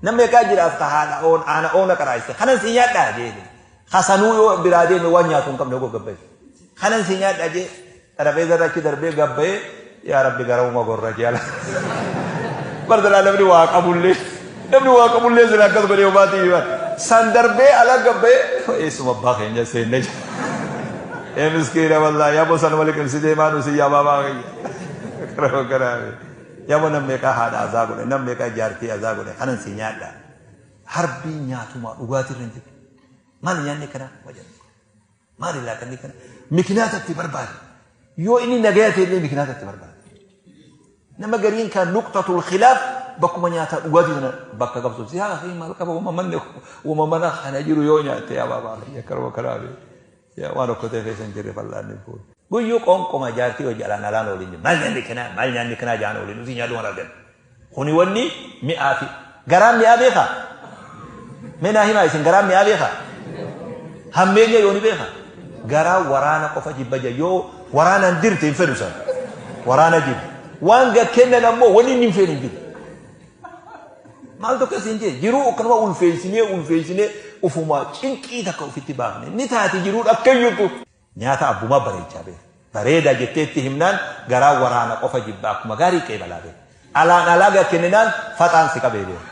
Namni meeqaa jiraaf ka haadha oon aana oona qaraayiste kanan si nyaadhaa jee hasanuu yoo biraa deeme waan nyaatu hin qabne gaggabba'e kanan si nyaadhaa jee xarabeeza irra achi darbee gabbayee yaa rabbi gara uma gorra jee ala barsalaa namni waa qabullee namni waa qabullee sila akkas godhee hobaatii himan san darbee ala gabbayee eessuma abbaa keenya seenne jee ee miskiina wallaahi yaa bosan wali qimsitee maa nu si yaa baabaa keenya karaa karaa Yabo nam meeqaa haadha azaa godhe, nam meeqaa jaartii azaa godhe, kanan si nyaadha. Harbiin nyaatumaa dhugaatii irra hin jirtu. Maali nyaanni kanaa? Wajan. Maali laaqanni kana? Mikinaata itti barbaade. Yoo inni nagaya ta'e illee mikinaata itti barbaade. Nama gariin kan nuqxatul khilaaf bakkuma nyaataa dhugaatii sana bakka qabsu. Si haa maal qaba wama manne wama mana kana jiru yoo nyaatte yaa baabaa yakkaruma kanaa Yaa waan okkotee keessa hin jirre fal'aanni fuudhu. Guyyuu qoonqoma jaartii hojii alaan alaan ooliin jiru. Maal nyaanni kanaa maal nyaanni kanaa jaan ooliin usii nyaadhu waan argan. Kuni wanni mi'aa fi garaan mi'aa beekaa? Mee naa himaa isin garaan mi'aa beekaa? Hammeenya yoo ni beekaa? Garaa waraana qofa jibba jira yoo waraanaan dirte hin fedhu san. Waraana jibba. Waan gad kennan ammoo wanni inni hin feene hin jiru. Maaltu akkas hin jee jiruu akkanuma ulfeessinee ulfeessinee ufumaa cinqii takka ofitti baafne ni taati jiruun akka iyyutu. Nyaata abbumaa bareechaa beeka. Bareeda jettee itti himnaan garaa waraana qofa jibba akkuma gaarii qeebalaa beeka. Alaan alaa gad kenninaan faxaan si qabee beeka.